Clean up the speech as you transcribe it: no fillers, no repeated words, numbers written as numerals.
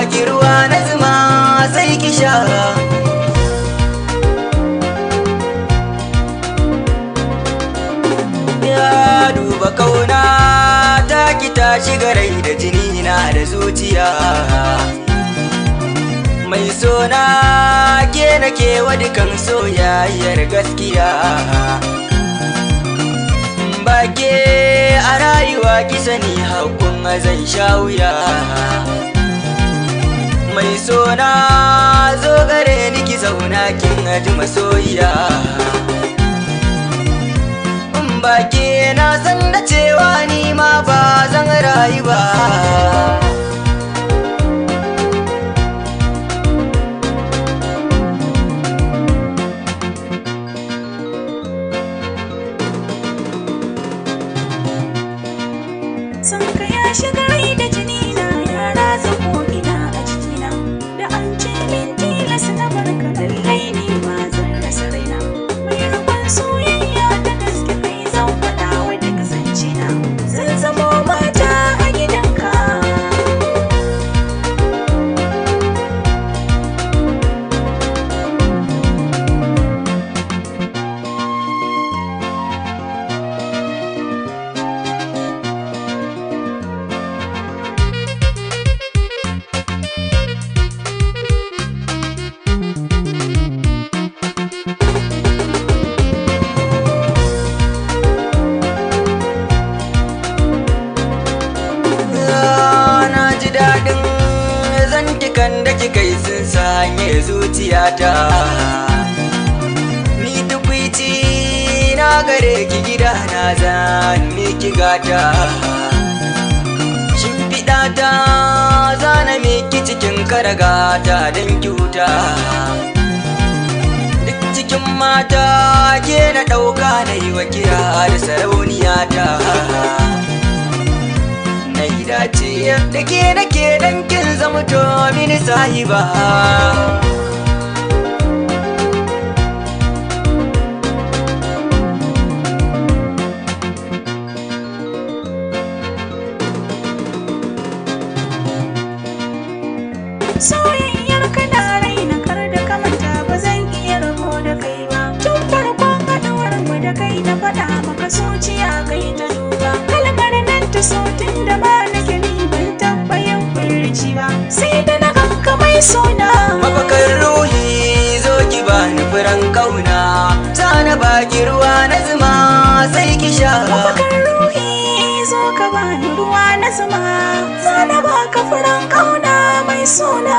baki ruwa na zuma sai ki sha. Ya duba kauna ta ki ta shiga rai da jini na da zuciya. Mai sona ke nake wa dukan soyayyar gaskiya. Ba ke a rayuwa ki sani hakun zan sha wuya. Mai sona zo gare ni ki zauna kin aji masoyiya. Ba ke na san da cewa ni ma ba zan rayu ba. Son ka ya shiga rai da jini na, ya ratsa ko'ina a jikina. Da an ce min tilas na barka, lallai ni ma zan rasa raina. Mai riƙon soyayya ta gaske kai zan faɗa wa duk zancena. Zan zamo mata a gidanka. Na ji daɗin zantukan da kika yi sun sanye zuciyata. Ni tukwici na gare ki gida na zan miki gata. Shimfiɗa ta zana miki cikin karagata don kyuta. Duk cikin mata ke na ɗauka na yi wa kira da sarauniyata. Na yi dace da ke nake dan kin zamto mini sahiba. Soyayyar ka na raina kar da ka manta ba zan iya rabo da kai ba. Tun farkon haɗuwar mu da kai na faɗa maka zuciya kai ta duba. Kalmar nan ta so tun da ma nake ni ban taɓa yin furci ba. Sai da na ganka mai sona. Mafakar ruhi zo ki bani furen kauna, zana baki ruwa na zuma sai ki sha. Mafakar ruhi zo ka bani ruwa na zuma. Zana baka furen kauna mai sona.